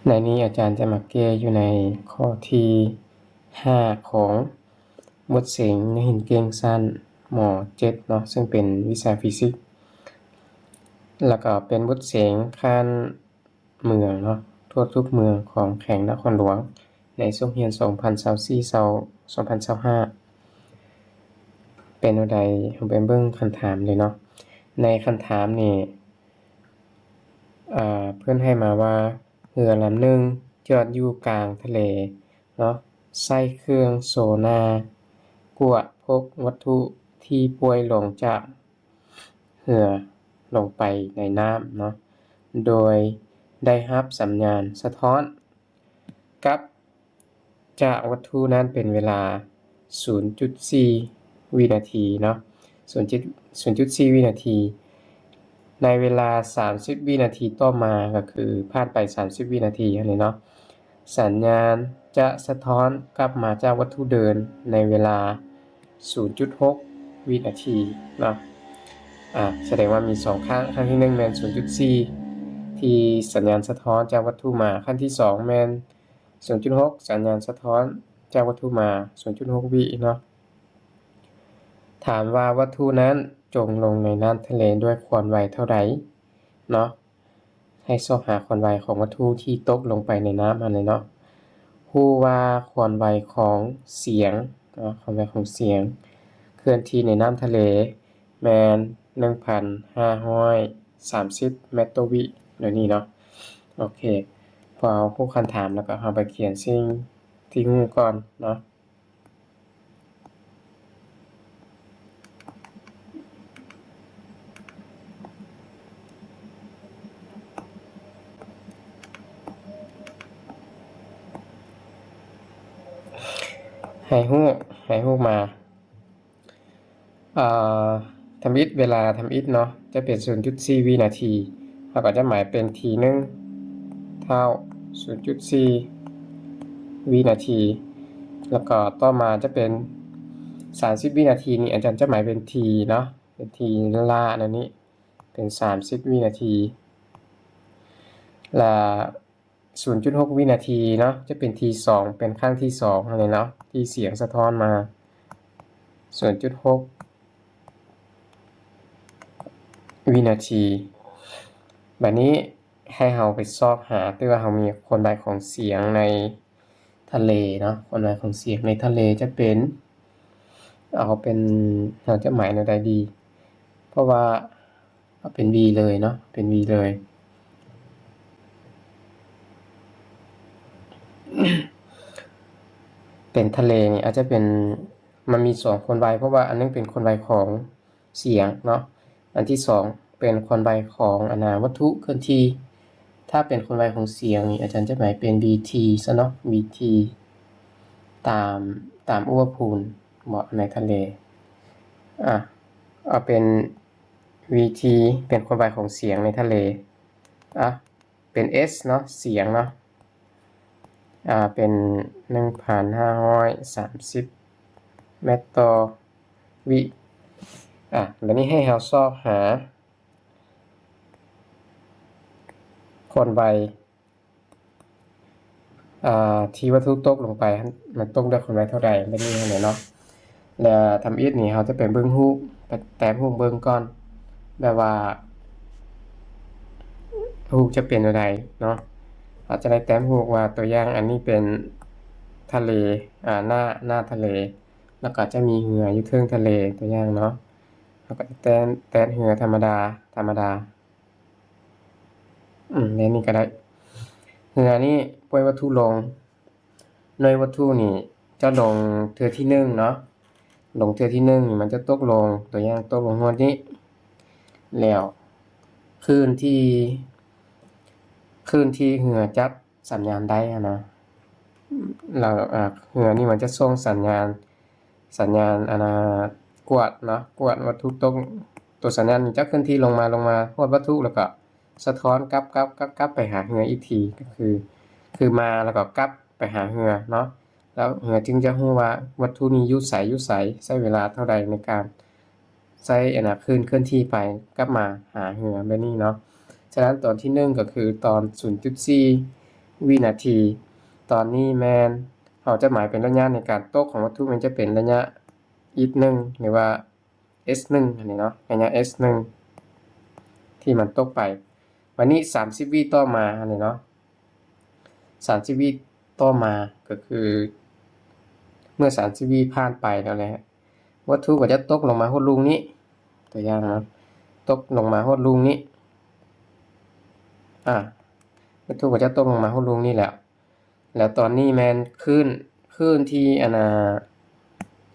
ໃນນີ້ອາຈານຈະມາແກ້ຢູ່ໃນຂໍ້ທີຫ້າຂອງບົດເສັງແນວຫີນເກັ່ງຊັ້ນ ມໍເຈັດເນາະ ເຊິ່ງເປັນວິຊາຟີຊິກ ແລ້ວກໍເປັນບົດເສັງຂັ້ນເມືອງເນາະ ທົ່ວທຸກເມືອງຂອງແຂວງນະຄອນຫຼວງ ໃນຊ່ວງຮຽນສອງພັນຊາວສີ່ ສອງພັນຊາວຫ້າ ເປັນແນວໃດ ເຮົາໄປເບິ່ງຄັນຖາມເລີຍເນາະ. ໃນຄັນຖາມນີ້ ອາ ເພິ່ນໃຫ້ມາວ່າ ເຮືອລຳໜຶ່ງຈອດຢູ່ກາງທະເລເນາະ ໃຊ້ເຄື່ອງໂຊນາກວດພົບວັດຖຸທີ່ປ່ອຍລົງຈາກເຮືອລົງໄປໃນນ້ຳເນາະ ໂດຍໄດ້ຮັບສັນຍານສະທ້ອນກັບຈາກວັດຖຸນັ້ນເປັນເວລາສູນຈຸດສີ່ວິນາທີເນາະ ສູນຈຸດ ສູນຈຸດສີ່ວິນາທີ. ໃນເວລາສາມສິບວິນາທີຕໍ່ມາ ກໍຄືຜ່ານໄປສາມສິບວິນາທີຫັ້ນເນາະ ສັນຍານຈະສະທ້ອນກັບມາຈາກວັດຖຸເດີມໃນເວລາສູນຈຸດຫົກວິນາທີເນາະ. ອາ ສະແດງວ່າມີສອງຄັ້ງ, ຄັ້ງທີໜຶ່ງແມ່ນສູນຈຸດສີ່ ທີ່ສັນຍານສະທ້ອນຈາກວັດຖຸມາ, ຄັ້ງທີສອງແມ່ນສູນຈຸດຫົກ ສັນຍານສະທ້ອນຈາກວັດຖຸມາສູນຈຸດຫົກວິເນາະ. ຖາມວ່າວັດຖຸນັ້ນຈົມລົງໃນນ້ຳທະເລດ້ວຍຄວາມໄວເທົ່າໃດເນາະ? ໃຫ້ຊອກຫາຄວາມໄວຂອງວັດຖຸທີ່ຕົກລົງໄປໃນນ້ຳຫັ້ນແຫຼະເນາະ. ຮູ້ວ່າຄວາມໄວຂອງສຽງເນາະ, ຄວາມໄວຂອງສຽງເຄື່ອນທີ່ໃນນ້ຳທະເລແມ່ນໜຶ່ງພັນຫ້າຮ້ອຍສາມສິບແມັດຕໍ່ວິ ແນວນີ້ເນາະ. ໂອເຄ ພໍເຮົາຮູ້ຄຳຖາມແລ້ວກໍເຮົາໄປຂຽນສິ່ງທີ່ຮູ້ກ່ອນເນາະ. ໃຫ້ຮູ້ ໃຫ້ຮູ້ມາ ເອີ ທຳອິດ ເວລາທຳອິດເນາະ ຈະເປັນສູນຈຸດສີ່ວິນາທີ ເຮົາກໍຈະໝາຍເປັນທີໜຶ່ງເທົ່າສູນຈຸດສີ່ວິນາທີ ແລ້ວກໍຕໍ່ມາຈະເປັນສາມສິບວິນາທີນີ້ ອາຈານຈະໝາຍເປັນທີເນາະ ເປັນທີລ້າແນວນີ້ ເປັນສາມສິບວິນາທີ ແລະ ສູນຈຸດຫົກວິນາທີເນາະ ຈະເປັນທີສອງ ເປັນຄັ້ງທີສອງຫັ້ນແຫຼະເນາະ ທີ່ສຽງສະທ້ອນມາ ສູນຈຸດຫົກວິນາທີ. ບາດນີ້ໃຫ້ເຮົາໄປຊອກຫາ ແຕ່ວ່າເຮົາມີຄວາມໄວຂອງສຽງໃນທະເລເນາະ, ຄວາມໄວຂອງສຽງໃນທະເລຈະເປັນ ເອົາເປັນ ເຮົາຈະໝາຍແນວໃດດີ ເພາະວ່າ ເອົາເປັນ v ເລີຍເນາະ ເປັນ v ເລີຍ ເປັນທະເລນີ້ອາດຈະເປັນ ມັນມີສອງຄວາມໄວ ເພາະວ່າອັນໜຶ່ງເປັນຄວາມໄວຂອງສຽງເນາະ ອັນທີສອງເປັນຄວາມໄວຂອງອັນນາ ວັດຖຸເຄື່ອນທີ່. ຖ້າເປັນຄວາມໄວຂອງສຽງນີ້ ອາຈານຈະໝາຍເປັນ vt ຊະເນາະ vt ຕາມ ຕາມອຸນຫະພູມເບາະໃນທະເລ ອາ ເອົາເປັນ vt ເປັນຄວາມໄວຂອງສຽງໃນທະເລ ອາ ເປັນ s ເນາະ ສຽງເນາະ ອາ ເປັນໜຶ່ງພັນຫ້າຮ້ອຍສາມສິບແມັດຕໍ່ວິ. ອາ ບາດນີ້ໃຫ້ເຮົາຊອກຫາຄວາມໄວ ອາ ທີ່ວັດຖຸຕົກລົງໄປຫັ້ນ ມັນຕົກດ້ວຍຄວາມໄວເທົ່າໃດ ແບບນີ້ຫັ້ນແຫຼະເນາະ. ແລ້ວທຳອິດນີ້ເຮົາຈະໄປເບິ່ງຮູບ ໄປແຕ້ມຮູບເບິ່ງກ່ອນ ແບບວ່າຮູບຈະເປັນແນວໃດເນາະ. ເຮົາຈະໄດ້ແຕ້ມຮູບວ່າ ຕົວຢ່າງອັນນີ້ເປັນທະເລ ອາ ໜ້າ ໜ້າທະເລ ແລ້ວກໍຈະມີເຮືອຢູ່ເທິງທະເລ ຕົວຢ່າງເນາະ. ເຮົາກໍຈະແຕ້ມ ແຕ້ມເຮືອທຳມະດາ ທຳມະດາ ອືມ ແນວນີ້ກໍໄດ້. ເຮືອນີ້ປ່ອຍວັດຖຸລົງ ໜ່ວຍວັດຖຸນີ້ຈະລົງເທື່ອທີໜຶ່ງເນາະ ລົງເທື່ອທີໜຶ່ງນີ້ມັນຈະຕົກລົງ ຕົວຢ່າງຕົກລົງຮອດນີ້ ແລ້ວຄື້ນທີ່ ຄື້ນທີ່ເຮືອຈັບສັນຍານໄດ້ຫັ້ນນະ ແລ້ວ ອາ ເຮືອນີ້ມັນຈະສົ່ງສັນຍານ ສັນຍານ ອັນນາ ກວດເນາະ ກວດວັດຖຸຕົກ ຕົວສັນຍານນີ້ຈະເຄື່ອນທີ່ລົງມາ ລົງມາຮອດວັດຖຸ ແລ້ວກໍສະທ້ອນກັບ ກັບ ກັບ ກັບໄປຫາເຮືອອີກທີ ກໍຄື ຄືມາແລ້ວກໍກັບໄປຫາເຮືອເນາະ ແລ້ວເຮືອຈຶ່ງຈະຮູ້ວ່າວັດຖຸນີ້ຢູ່ໃສ ຢູ່ໃສ ໃຊ້ເວລາເທົ່າໃດໃນການໃຊ້ ອັນນາ ຄື້ນເຄື່ອນທີ່ໄປກັບມາຫາເຮືອ ແບບນີ້ເນາະ. ສະນັ້ນຕອນທີໜຶ່ງກໍຄືຕອນສູນຈຸດສີ່ ວິນາທີ. ຕອນນີ້ແມ່ນເຮົາຈະໝາຍເປັນໄລຍະໃນການຕົກຂອງວັດຖຸ ແມ່ນຈະເປັນໄລຍະ X ໜຶ່ງ ຫຼືວ່າ S ໜຶ່ງ ອັນນີ້ເນາະ, ໄລຍະ S ໜຶ່ງ ທີ່ມັນຕົກໄປ. ບັດນີ້ສາມສິບວິຕໍ່ມາ ອັນນີ້ເນາະ, ສາມສິບວິຕໍ່ມາ ກໍຄືເມື່ອສາມສິບວິຜ່ານໄປແລ້ວແຫຼະ ວັດຖຸກໍຈະຕົກລົງມາຮອດລຸ່ມນີ້, ຕົວຢ່າງເນາະ, ຕົກລົງມາຮອດລຸ່ມນີ້, ອາ ວັດຖຸກໍຈະຕົກລົງມາຮອດລຸ່ມນີ້ແລ້ວ. ແລ້ວຕອນນີ້ແມ່ນຄື້ນ, ຄື້ນທີ່ ອັນນ່າ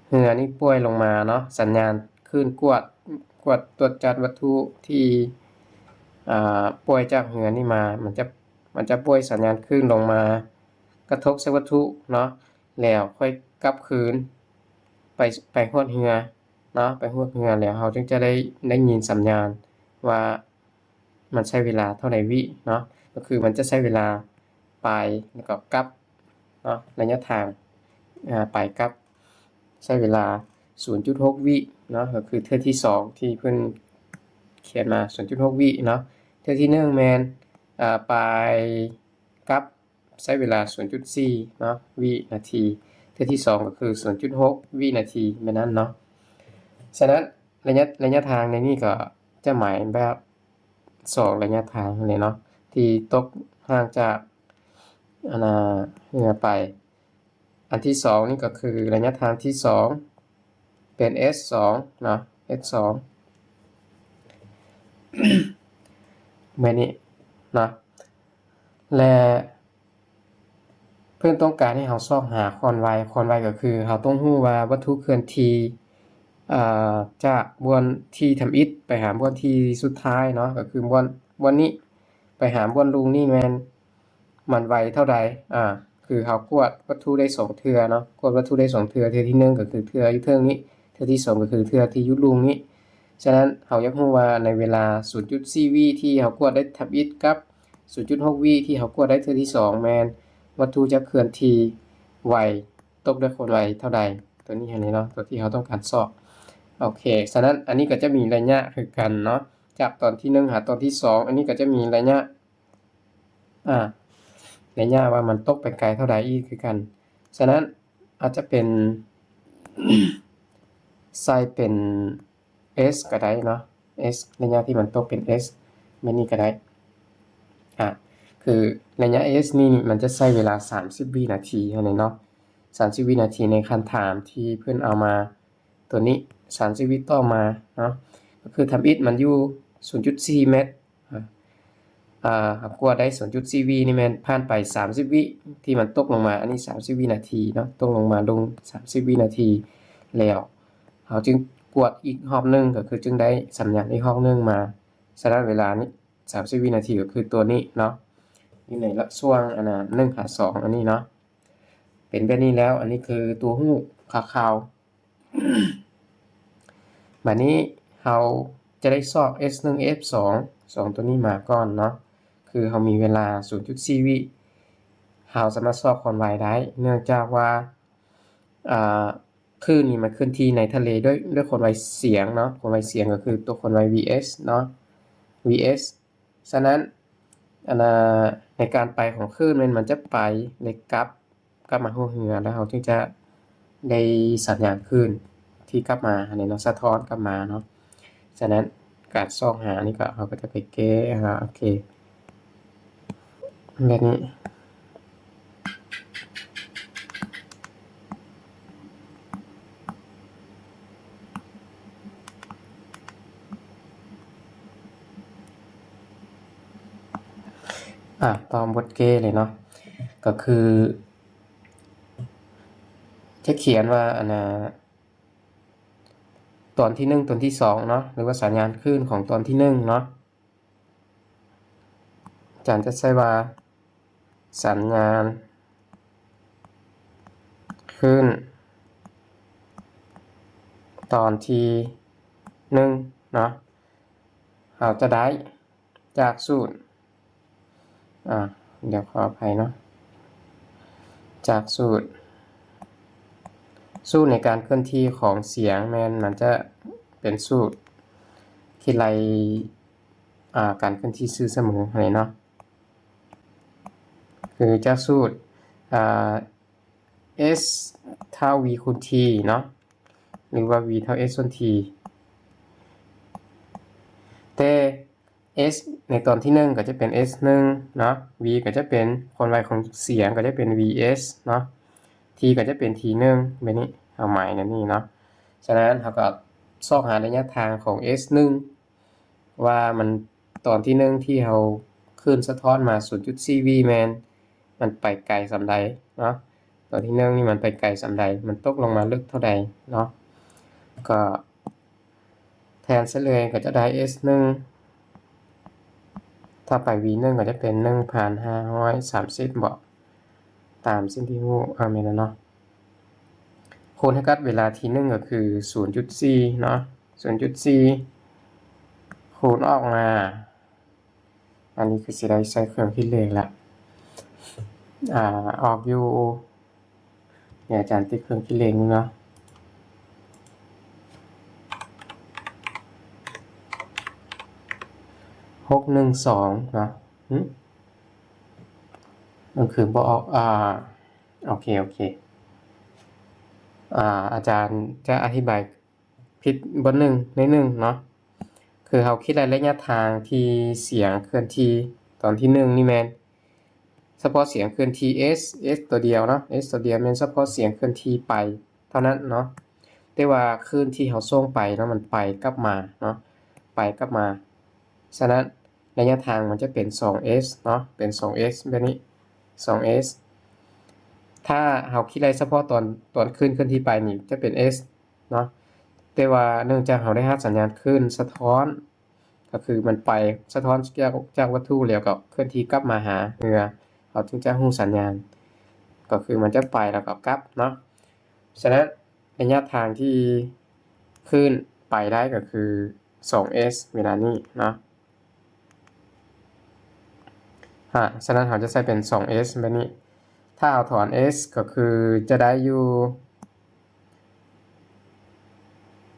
ເຮືອນີ້ປ່ວຍລົງມາເນາະ, ສັນຍານຄື້ນກວດ, ກວດ ກວດຕວດຈັດວັດຖຸທີ່ ອ່າ ປ່ວຍຈາກເຮືອນີ້ມາ, ມັນຈະ, ມັນຈະປ່ວຍສັນຍານຄື້ນລົງມາ ກະທົບໃສ່ວັດຖຸເນາະ, ແລ້ວຄ່ອຍກັບຄືນໄປ, ໄປຮອດເຮືອເນາະ, ໄປຮອດເຮືອ ແລ້ວເຮົາຈຶ່ງຈະໄດ້, ໄດ້ຍິນສັນຍານວ່າ ມັນໃຊ້ເວລາເທົ່າໃດວິເນາະ, ກໍຄືມັນຈະໃຊ້ເວລາໄປ ແລ້ວກໍກັບເນາະ, ໄລຍະທາງ ອາ ໄປກັບ ໃຊ້ເວລາສູນຈຸດຫົກວິເນາະ, ກໍຄືເທື່ອທີສອງທີ່ເພິ່ນຂຽນມາ ສູນຈຸດຫົກວິເນາະ. ເທື່ອທີໜຶ່ງແມ່ນ ອາ ໄປກັບ ໃຊ້ເວລາສູນຈຸດສີ່ເນາະ ວິນາທີ, ເທື່ອທີສອງກໍຄືສູນຈຸດຫົກວິນາທີ ແມ່ນນັ້ນເນາະ. ສະນັ້ນໄລຍະ, ໄລຍະທາງໃນນີ້ກໍຈະໝາຍແບບສອງໄລຍະທາງຫັ້ນແຫຼະເນາະ ທີ່ຕົກຫ່າງຈາກ ອັນນ່າ ເຮືອໄປ. ອັນທີສອງນີ້ກໍຄືໄລຍະທາງທີສອງ ເປັນ S ສອງເນາະ, S ສອງ ແບບນີ້ເນາະ. ແລະ ເພິ່ນຕ້ອງການໃຫ້ເຮົາຊອກຫາຄວາມໄວ, ຄວາມໄວກໍຄືເຮົາຕ້ອງຮູ້ວ່າວັດຖຸເຄື່ອນທີ່ ເອີ ຈາກບ່ອນທີ່ທຳອິດໄປຫາບ່ອນທີ່ສຸດທ້າຍເນາະ, ກໍຄືບ່ອນ, ບ່ອນນີ້ໄປຫາບ່ອນລຸ່ມນີ້ແມ່ນມັນໄວເທົ່າໃດ. ອາ ຄືເຮົາກວດວັດຖຸໄດ້ສອງເທື່ອເນາະ, ກວດວັດຖຸໄດ້ສອງເທື່ອ, ເທື່ອທີໜຶ່ງກໍຄືເທື່ອຢູ່ເທິງນີ້, ເທື່ອທີສອງກໍຄືເທື່ອທີ່ຢູ່ລຸ່ມນີ້. ສະນັ້ນເຮົາຢາກຮູ້ວ່າໃນເວລາສູນຈຸດສີ່ວິທີ່ເຮົາກວດໄດ້ທຳອິດກັບ ສູນຈຸດຫົກວິທີ່ເຮົາກວດໄດ້ເທື່ອທີສອງ ແມ່ນວັດຖຸຈະເຄື່ອນທີ່ໄວ, ຕົກດ້ວຍຄວາມໄວເທົ່າໃດ, ຕົວນີ້ຫັ້ນເນາະ, ຕົວທີ່ເຮົາຕ້ອງການຊອກ. ໂອເຄ, ສະນັ້ນອັນນີ້ກໍຈະມີໄລຍະຄືກັນເນາະ, ຈາກຕອນທີໜຶ່ງຫາຕອນທີສອງ, ອັນນີ້ກໍຈະມີໄລຍະ, ອາ, ໄລຍະວ່າມັນຕົກໄປໄກເທົ່າໃດອີກຄືກັນ. ສະນັ້ນອາດຈະເປັນ ໃສ່ເປັນ S ກໍໄດ້ເນາະ, S ໄລຍະທີ່ມັນຕົກເປັນ S ແບບນີ້ກໍໄດ້. ອາ ຄືໄລຍະ S ນີ້ ນີ້ມັນຈະໃຊ້ເວລາສາມສິບວິນາທີຫັ້ນແຫຼະເນາະ, ສາມສິບວິນາທີໃນຄັນຖາມທີ່ເພິ່ນເອົາມາຕົວນີ້ ສາມສິບວິຕໍ່ມາເນາະ, ກໍຄືທຳອິດມັນຢູ່ສູນຈຸດສີ່ແມັດ. ອາ ອາ ເຮົາກວດໄດ້ສູນຈຸດສີ່ວິນີ້ແມ່ນຜ່ານໄປສາມສິບວິທີ່ມັນຕົກລົງມາ, ອັນນີ້ສາມສິບວິນາທີເນາະ, ຕົກລົງມາລົງສາມສິບວິນາທີ ແລ້ວເຮົາຈຶ່ງກວດອີກຮອບໜຶ່ງ, ກໍຄືຈຶ່ງໄດ້ສັນຍານອີກຮອບໜຶ່ງມາ. ສະນັ້ນເວລານີ້ສາມສິບວິນາທີກໍຄືຕົວນີ້ເນາະ, ຢູ່ໃນລະຊ່ວງ ອັນນ່າ ໜຶ່ງຫາສອງ ອັນນີ້ເນາະ. ເປັນແບບນີ້ແລ້ວ, ອັນນີ້ຄືຕົວຮູບຄ່າວໆ. ບາດນີ້ເຮົາຈະໄດ້ຊອກ S ໜຶ່ງ F ສອງ ສອງຕົວນີ້ມາກ່ອນເນາະ, ຄືເຮົາມີເວລາສູນຈຸດສີ່ວິ, ເຮົາສາມາດຊອກຄວາມໄວໄດ້ ເນື່ອງຈາກວ່າ ອາ ຄື້ນນີ້ມັນເຄື່ອນທີ່ໃນທະເລດ້ວຍ, ດ້ວຍຄວາມໄວສຽງເນາະ, ຄວາມໄວສຽງກໍຄືຕົວຄວາມໄວ V S ເນາະ, V S. ສະນັ້ນ ອັນນ່າ ໃນການໄປຂອງຄື້ນແມ່ນມັນຈະໄປ ແລະ ກັບ ກັບມາຫາເຮືອ ແລ້ວເຮົາຈຶ່ງຈະໄດ້ສັນຍານຄື້ນທີ່ກັບມາຫັ້ນແຫຼະເນາະ, ສະທ້ອນກັບມາເນາະ. ສະນັ້ນການຊອກຫານີ້ກໍ ເຮົາກໍຈະໄປແກ້ ອາ ໂອເຄ ແບບນີ້. ອາ ຕໍ່ບົດແກ້ເລີຍເນາະ, ກໍຄືຈະຂຽນວ່າ ອັນນ່າ ຕອນທີໜຶ່ງ ຕອນທີສອງເນາະ, ຫຼືວ່າສັນຍານຄື້ນຂອງຕອນທີໜຶ່ງເນາະ. ອາຈານຈະໃສ່ວ່າ ສັນຍານຄື້ນຕອນທີໜຶ່ງເນາະ, ເຮົາຈະໄດ້ຈາກສູດ ອາ ດຽວຂໍອະໄພເນາະ, ຈາກສູດ, ສູດໃນການເຄື່ອນທີ່ຂອງສຽງແມ່ນມັນຈະເປັນສູດຄິດໄລ່ ອາ ການເຄື່ອນທີ່ຊື່ສະເໝີຫັ້ນແຫຼະເນາະ. ຄືຈາກສູດ ອ່າ S ເທົ່າ V ຄູນ T ເນາະ ຫຼືວ່າ V ເທົ່າ S ສ່ວນ T ແຕ່ S ໃນຕອນທີໜຶ່ງກໍຈະເປັນ S ໜຶ່ງເນາະ V ກໍຈະເປັນ ຄວາມໄວຂອງສຽງກໍຈະເປັນ V S ເນາະ T ກໍຈະເປັນ T ໜຶ່ງ ແບບນີ້ ເອົາໝາຍແນວນີ້ເນາະ. ສະນັ້ນເຮົາກໍຊອກຫາໄລຍະທາງຂອງ S ໜຶ່ງ ວ່າມັນ ຕອນທີໜຶ່ງທີ່ເຮົາຄື້ນສະທ້ອນມາ ສູນຈຸດສີ່ V ແມ່ນມັນໄປໄກສ່ຳໃດເນາະ ຕອນທີໜຶ່ງນີ້ມັນໄປໄກສ່ຳໃດ ມັນຕົກລົງມາເລິກເທົ່າໃດເນາະ ກໍແທນໃສ່ເລີຍ ກໍຈະໄດ້ S ໜຶ່ງ ຖ້າໄປ V ໜຶ່ງ ກໍຈະເປັນ ໜຶ່ງພັນຫ້າຮ້ອຍສາມສິບ ເບາະ ຕາມສິ່ງທີ່ຮູ້ ອາ ແມ່ນແລ້ວເນາະ ຄູນໃຫ້ກັບເວລາທີໜຶ່ງກໍຄື ສູນຈຸດສີ່ ເນາະ ສູນຈຸດສີ່ ຄູນອອກມາ ອັນນີ້ຄືຊິໄດ້ໃຊ້ເຄື່ອງຄິດເລກລະ ອາ ອອກຢູ່ ດຽວອາຈານຕິດເຄື່ອງຄິດເລກເນາະ ຫົກໜຶ່ງສອງ ເນາະ ຫຶ ມັນຄືບໍ່ອອກ ອາ ໂອເຄ ໂອເຄ ອາ ອາຈານຈະອະທິບາຍ ຜິດບ່ອນໜຶ່ງ ໜ້ອຍໜຶ່ງເນາະ ຄືເຮົາຄິດໄລ່ໄລຍະທາງທີ່ສຽງເຄື່ອນທີ່ຕອນທີໜຶ່ງນີ້ແມ່ນສະເພາະສຽງເຄື່ອນທີ່ S S ຕົວດຽວເນາະ S ຕົວດຽວແມ່ນສະເພາະສຽງເຄື່ອນທີ່ໄປເທົ່ານັ້ນເນາະ ແຕ່ວ່າຄື້ນທີ່ເຮົາສົ່ງໄປເນາະ ມັນໄປກັບມາເນາະ ໄປກັບມາ ສະນັ້ນໄລຍະທາງມັນຈະເປັນ ສອງ S ເນາະ ເປັນ ສອງ S ແບບນີ້ ສອງ S ຖ້າເຮົາຄິດໄລ່ສະເພາະຕອນ ຕອນຄື້ນເຄື່ອນທີ່ໄປນີ້ຈະເປັນ S ເນາະ ແຕ່ວ່າເນື່ອງຈາກເຮົາໄດ້ຮັບສັນຍານຄື້ນສະທ້ອນ ກໍຄືມັນໄປສະທ້ອນຈາກ ຈາກວັດຖຸ ແລ້ວກໍເຄື່ອນທີ່ກັບມາຫາເຮືອ ເຮົາຈຶ່ງຈະຮູ້ສັນຍານ ກໍຄືມັນຈະໄປແລ້ວກໍກັບເນາະ. ສະນັ້ນໄລຍະທາງທີ່ຄື້ນໄປໄດ້ກໍຄື ສອງ S ເວລານີ້ເນາະ. ອາ ສະນັ້ນເຮົາຈະໃຊ້ເປັນ ສອງ S ແບບນີ້ ຖ້າເຮົາຖອນ S ກໍຄືຈະໄດ້ຢູ່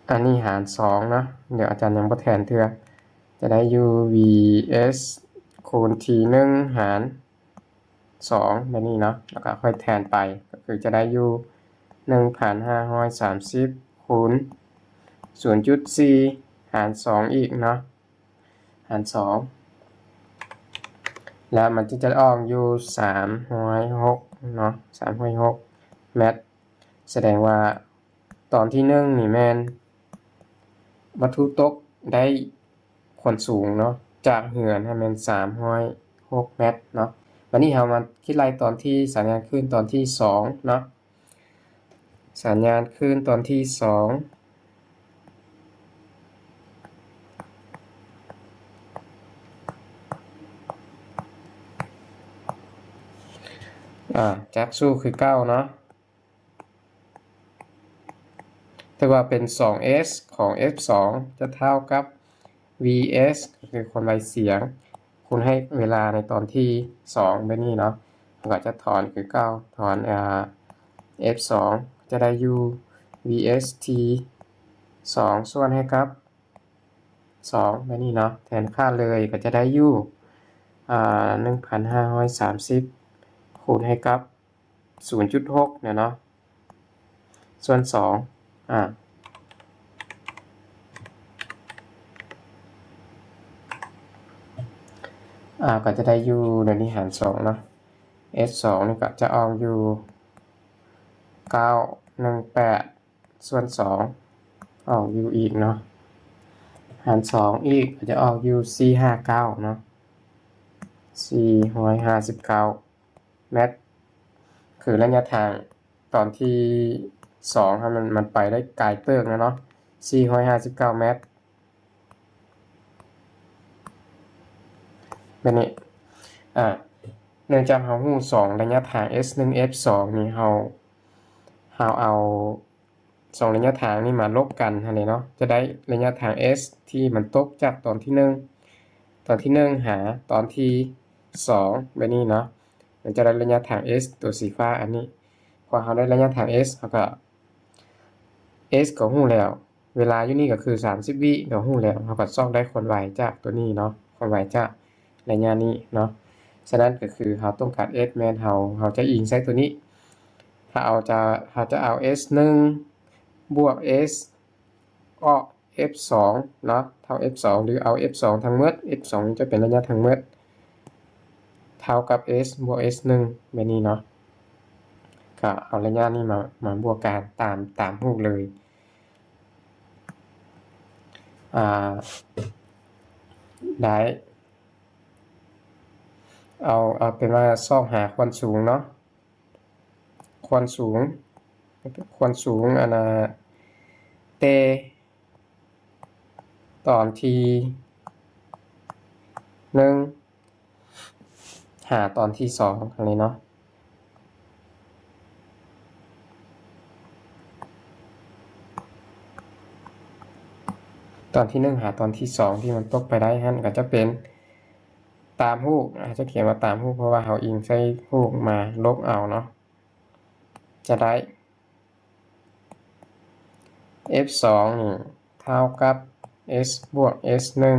ອັນນີ້ຫານສອງເນາະ ດຽວອາຈານຍັງບໍ່ແທນເທື່ອ ຈະໄດ້ຢູ່ V S ຄູນ T ໜຶ່ງ ຫານສອງ ແບບນີ້ເນາະ ແລ້ວກໍຄ່ອຍແທນໄປ ກໍຄືຈະໄດ້ຢູ່ ໜຶ່ງພັນຫ້າຮ້ອຍສາມສິບ ຄູນ ສູນຈຸດສີ່ ຫານສອງອີກເນາະ ຫານສອງ ແລ້ວມັນຈະອອກຢູ່ ສາມຮ້ອຍຫົກ ເນາະ ສາມຮ້ອຍຫົກແມັດ ສະແດງວ່າຕອນທີໜຶ່ງນີ້ແມ່ນວັດຖຸຕົກໄດ້ຄວາມສູງເນາະ ຈາກເຮືອນຫັ້ນແມ່ນ ສາມຮ້ອຍຫົກແມັດເນາະ. ບັດນີ້ເຮົາມາຄິດໄລ່ຕອນທີ່ ສັນຍານຄື້ນຕອນທີສອງເນາະ ສັນຍານຄື້ນຕອນທີສອງ ອາ ຈັກສູ້ຄືເກົ່າເນາະ ຖືວ່າເປັນ ສອງ S ຂອງ F ສອງ ຈະເທົ່າກັບ V S ກໍຄືຄວາມໄວສຽງ ຄູນໃຫ້ເວລາໃນຕອນທີສອງ ແບບນີ້ເນາະ ເຮົາກໍຈະຖອນຄືເກົ່າ ຖອນ ອາ F ສອງ ຈະໄດ້ຢູ່ V S T ສອງ ສ່ວນໃຫ້ກັບ ສອງ ແບບນີ້ເນາະ ແທນຄ່າເລີຍກໍຈະໄດ້ຢູ່ ອາ ໜຶ່ງພັນຫ້າຮ້ອຍສາມສິບ ຄູນໃຫ້ກັບ ສູນຈຸດຫົກ ເນາະ ສ່ວນສອງ ອາ ອາ ກໍຈະໄດ້ຢູ່ ດຽວນີ້ຫານສອງເນາະ S ສອງ ນີ້ກໍຈະອອກຢູ່ ເກົ້າໜຶ່ງແປດ ສ່ວນສອງ ອອກຢູ່ອີກເນາະ ຫານສອງອີກກໍຈະອອກຢູ່ ສີ່ຮ້ອຍຫ້າສິບເກົ້າ ເນາະ ສີ່ຮ້ອຍຫ້າສິບເກົ້າແມັດ ຄືໄລຍະທາງຕອນທີສອງຫັ້ນ ມັນ ມັນໄປໄດ້ໄກເຕີບແລ້ວເນາະ ສີ່ຮ້ອຍຫ້າສິບເກົ້າແມັດ ແບບນີ້ ອາ ເນື່ອງຈາກເຮົາຮູ້ສອງໄລຍະທາງ S ໜຶ່ງ F ສອງ ນີ້ ເຮົາ ເຮົາເອົາສອງໄລຍະທາງນີ້ມາລົບກັນຫັ້ນເດເນາະ ຈະໄດ້ໄລຍະທາງ S ທີ່ມັນຕົກຈາກຕອນທີໜຶ່ງ ຕອນທີໜຶ່ງຫາຕອນທີສອງ ແບບນີ້ເນາະ ມັນຈະໄດ້ໄລຍະທາງ S ຕົວສີຟ້າອັນນີ້ ເພາະເຮົາໄດ້ໄລຍະທາງ S ເຮົາກໍ S ກໍຮູ້ແລ້ວ ເວລາຢູ່ນີ້ກໍຄືສາມສິບວິ ກໍຮູ້ແລ້ວ ເຮົາກໍຊອກໄດ້ຄວາມໄວຈາກຕົວນີ້ເນາະ ຄວາມໄວຈາກໄລຍະນີ້ເນາະ ສະນັ້ນກໍຄືເຮົາຕ້ອງການ S ແມ່ນເຮົາ ເຮົາຈະອີງໃສ່ຕົວນີ້. ຖ້າເອົາຈະ ເຮົາຈະເອົາ S ໜຶ່ງ ບວກ S ອອກ F ສອງເນາະ ເທົ່າ F ສອງ ຫຼືເອົາ F ສອງທັງໝົດ F ສອງນີ້ຈະເປັນໄລຍະທັງໝົດ ເທົ່າກັບ S ບວກ S ໜຶ່ງ ແບບນີ້ເນາະ. ກໍເອົາໄລຍະນີ້ມາ ມາບວກກັນຕາມ ຕາມຮູບເລີຍ. ອາ ໄດ້ ເອົາ ເອົາເປັນວ່າຊອກຫາຄວາມສູງເນາະ. ຄວາມສູງ ຄວາມສູງ ອັນນ່າ ແຕ່ຕອນທີໜຶ່ງຫາຕອນທີສອງ ອັນນີ້ເນາະ. ຕອນທີໜຶ່ງຫາຕອນທີສອງທີ່ມັນຕົກໄປໄດ້ຫັ້ນ ກໍຈະເປັນຕາມຮູບ ອາດຈະຂຽນວ່າຕາມຮູບ ເພາະວ່າເຮົາອີງໃສ່ຮູບມາລົບເອົາເນາະ. ຈະໄດ້ F ສອງນີ້ເທົ່າກັບ S ບວກ S ໜຶ່ງ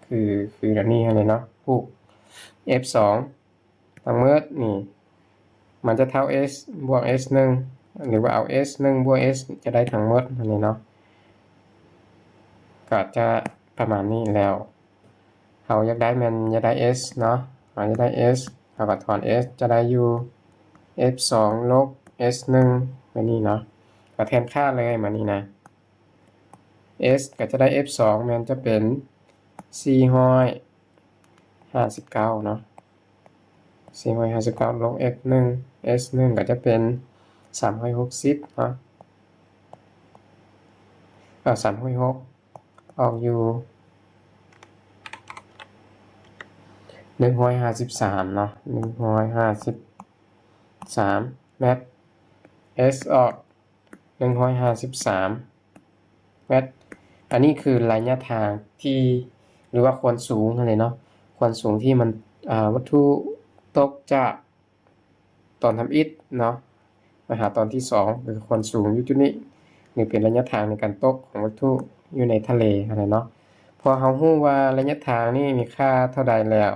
ຄື ຄືແບບນີ້ຫັ້ນເນາະ. ຮູບ F ສອງ ທັງໝົດນີ້ ມັນຈະເທົ່າ S ບວກ S ໜຶ່ງ ຫຼືວ່າເອົາ S ໜຶ່ງ ບວກ S ຈະໄດ້ທັງໝົດຫັ້ນເນາະ. ກໍຈະປະມານນີ້ແລ້ວ. ເຮົາຢາກໄດ້ແມ່ນຢາກໄດ້ S ເນາະ ເຮົາຢາກໄດ້ S ເຮົາກໍຖອນ S ຈະໄດ້ຢູ່ F ສອງ ລົບ S ໜຶ່ງ ແບບນີ້ເນາະ. ກໍແທນຄ່າເລີຍມານີ້ນະ S ກໍຈະໄດ້ F ສອງ ແມ່ນຈະເປັນ ສີ່ຮ້ອຍຫ້າສິບເກົ້າເນາະ ສີ່ຮ້ອຍຫ້າສິບເກົ້າ ລົບ F ໜຶ່ງ S ໜຶ່ງ ກໍຈະເປັນ ສາມຮ້ອຍຫົກສິບເນາະ ເອີ ສາມຮ້ອຍຫົກ ອອກຢູ່ ໜຶ່ງຮ້ອຍຫ້າສິບສາມເນາະ ໜຶ່ງຮ້ອຍຫ້າສິບສາມແມັດ S ອອກ ໜຶ່ງຮ້ອຍຫ້າສິບສາມແມັດ. ອັນນີ້ຄືໄລຍະທາງທີ່ ຫຼືວ່າຄວາມສູງຫັ້ນແຫຼະເນາະ ຄວາມສູງທີ່ມັນ ອາ ວັດຖຸຕົກຈາກຕອນທຳອິດເນາະ ໄປຫາຕອນທີສອງ ຄືຄວາມສູງຢູ່ຈຸດນີ້ ນີ້ເປັນໄລຍະທາງໃນການຕົກຂອງວັດຖຸຢູ່ໃນທະເລຫັ້ນແຫຼະເນາະ. ເພາະເຮົາຮູ້ວ່າໄລຍະທາງນີ້ມີຄ່າເທົ່າໃດແລ້ວ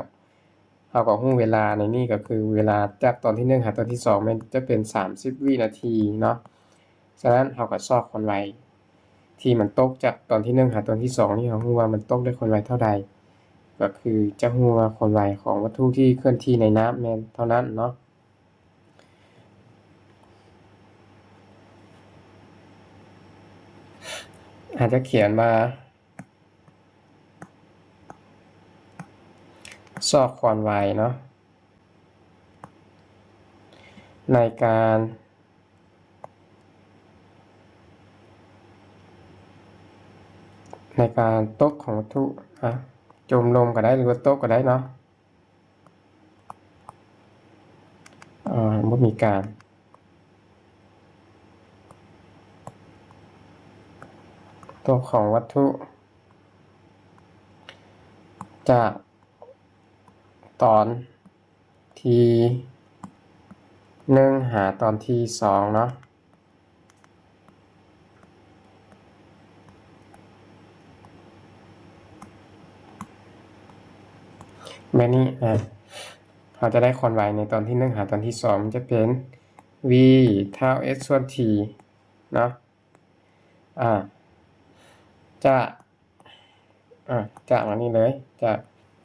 ເຮົາກໍຮູ້ເວລາໃນນີ້ ກໍຄືເວລາຈາກຕອນທີໜຶ່ງຫາຕອນທີສອງ ແມ່ນຈະເປັນສາມສິບວິນາທີເນາະ. ສະນັ້ນເຮົາກໍຊອກຄວາມໄວທີ່ມັນຕົກຈາກຕອນທີໜຶ່ງຫາຕອນທີສອງນີ້ ເຮົາຮູ້ວ່າມັນຕົກດ້ວຍຄວາມໄວເທົ່າໃດ ກໍຄືຈະຮູ້ວ່າຄວາມໄວຂອງວັດຖຸທີ່ເຄື່ອນທີ່ໃນນ້ຳແມ່ນເທົ່ານັ້ນເນາະ. ອາດຈະຂຽນວ່າ ຊອກຄວາມໄວເນາະ ໃນການ ໃນການຕົກຂອງວັດຖຸ ອາ ຈົມລົງກໍໄດ້ ຫຼືວ່າຕົກກໍໄດ້ເນາະ. ອາ ບໍ່ມີການຕົກຂອງວັດຖຸ ຈາກຕອນທີໜຶ່ງຫາຕອນທີສອງເນາະ. ແບບນີ້ ອາ ເຮົາຈະໄດ້ຄວາມໄວໃນຕອນທີໜຶ່ງຫາຕອນທີສອງ ມັນຈະເປັນ v ເທົ່າ s ສ່ວນ t ເນາະ ອາ ຈະ ອາ ຈາກອັນນີ້ເລີຍ ຈາກ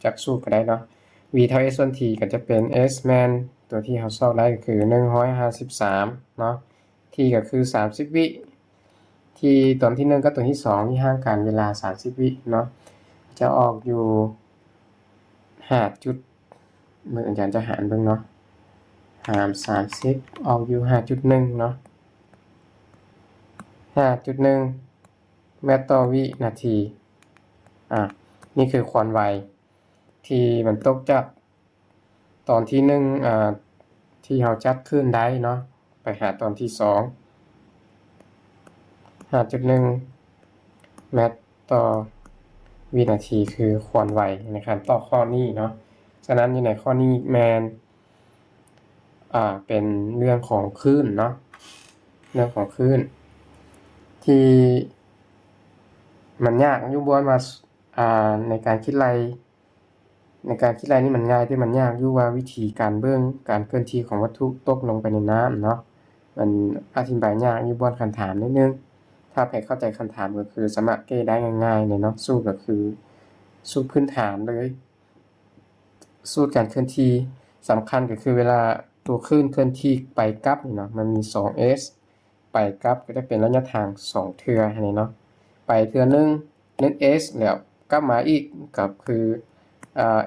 ຈາກສູດກໍໄດ້ເນາະ v ເທົ່າ s ສ່ວນ t ກໍຈະເປັນ s ແມ່ນຕົວທີ່ເຮົາຊອກໄດ້ກໍຄືໜຶ່ງຮ້ອຍຫ້າສິບສາມເນາະ t ກໍຄືສາມສິບວິ ທີ່ຕອນທີໜຶ່ງກັບຕອນທີສອງນີ້ຫ່າງກັນເວລາສາມສິບວິເນາະ ຈະອອກຢູ່ຫ້າຈຸດ ເບິ່ງ ອາຈານຈະຫານເບິ່ງເນາະ ຫານສາມສິບ ອອກຢູ່ຫ້າຈຸດໜຶ່ງເນາະ ຫ້າຈຸດໜຶ່ງແມັດຕໍ່ວິນາທີ. ອາ ນີ້ຄືຄວາມໄວທີ່ມັນຕົກຈາກ ຕອນທີໜຶ່ງ ອາ ທີ່ເຮົາຈັດຄື້ນໄດ້ເນາະ ໄປຫາຕອນທີສອງ ຫ້າຈຸດໜຶ່ງແມັດຕໍ່ວິນາທີ ຄືຄວາມໄວໃນການຕອບຂໍ້ນີ້ເນາະ. ສະນັ້ນຢູ່ໃນຂໍ້ນີ້ແມ່ນ ອາ ເປັນເລື່ອງຂອງຄື້ນເນາະ ເລື່ອງຂອງຄື້ນ ທີ່ມັນຍາກຢູ່ບ່ອນວ່າ ອາ ໃນການຄິດໄລ່ ໃນການຄິດໄລ່ນີ້ມັນງ່າຍ ແຕ່ມັນຍາກຢູ່ວ່າວິທີການເບິ່ງການເຄື່ອນທີ່ຂອງວັດຖຸຕົກລົງໄປໃນນ້ຳເນາະ ມັນອະທິບາຍຍາກຢູ່ບ່ອນຄັນຖາມໜ້ອຍໜຶ່ງ. ຖ້າໃຜເຂົ້າໃຈຄັນຖາມກໍຄືສາມາດແກ້ໄດ້ງ່າຍໆເລີຍເນາະ. ສູດກໍຄືສູດພື້ນຖານເລີຍ ສູດການເຄື່ອນທີ່ສຳຄັນກໍຄືເວລາຕົວຄື້ນເຄື່ອນທີ່ໄປກັບນີ້ເນາະ ມັນມີສອງເອສ ໄປກັບກໍຈະເປັນໄລຍະທາງສອງເທື່ອຫັ້ນເນາະ ໄປເທື່ອໜຶ່ງ ໜຶ່ງເອສ ແລ້ວກັບມາອີກກໍຄື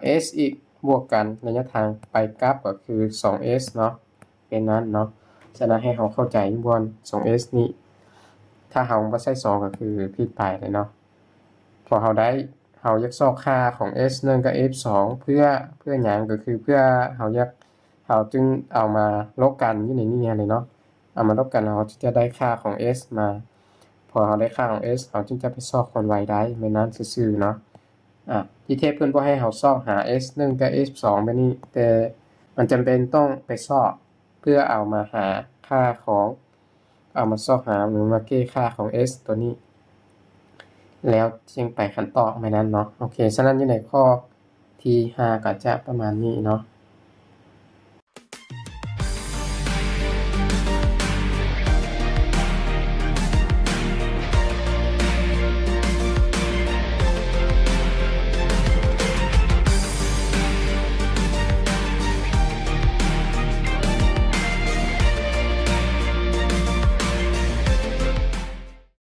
ເອສອີກ ບວກກັນໄລຍະທາງໄປກັບກໍຄືສອງເອສເນາະ ເປັນນັ້ນເນາະ. ສະນັ້ນໃຫ້ເຮົາເຂົ້າໃຈຢູ່ບ່ອນສອງເອສນີ້ ຖ້າເຮົາບໍ່ໃສ່ສອງກໍຄືຜິດໄປເລີຍເນາະ. ພໍເຮົາໄດ້ ເຮົາຢາກຊອກຄ່າຂອງເອສໜຶ່ງກັບເອສສອງເພື່ອ ເພື່ອຫຍັງ ກໍຄືເພື່ອເຮົາຢາກ ເຮົາຈຶ່ງເອົາມາລົບກັນຢູ່ໃນນີ້ຫັ້ນເນາະ ເອົາມາລົບກັນ ເຮົາຈຶ່ງຈະໄດ້ຄ່າຂອງເອສມາ. ພໍເຮົາໄດ້ຄ່າຂອງເອສ ເຮົາຈຶ່ງຈະໄປຊອກຄວາມໄວໄດ້ ແມ່ນນັ້ນຊື່ໆເນາະ. ອາ ທີ່ແທ້ເພິ່ນບໍ່ໃຫ້ເຮົາຊອກຫາເອສໜຶ່ງກັບເອສສອງແບບນີ້ ແຕ່ມັນຈຳເປັນຕ້ອງໄປຊອກ ເພື່ອເອົາມາຫາຄ່າຂອງ ເອົາມາຊອກຫາ ຫຼືມາແກ້ຄ່າຂອງເອສຕົວນີ້ ແລ້ວຈຶ່ງໄປຄັນຕອບແມ່ນນັ້ນເນາະ. ໂອເຄ ສະນັ້ນຢູ່ໃນຂໍ້ທີຫ້າກໍຈະປະມານນີ້ເນາະ.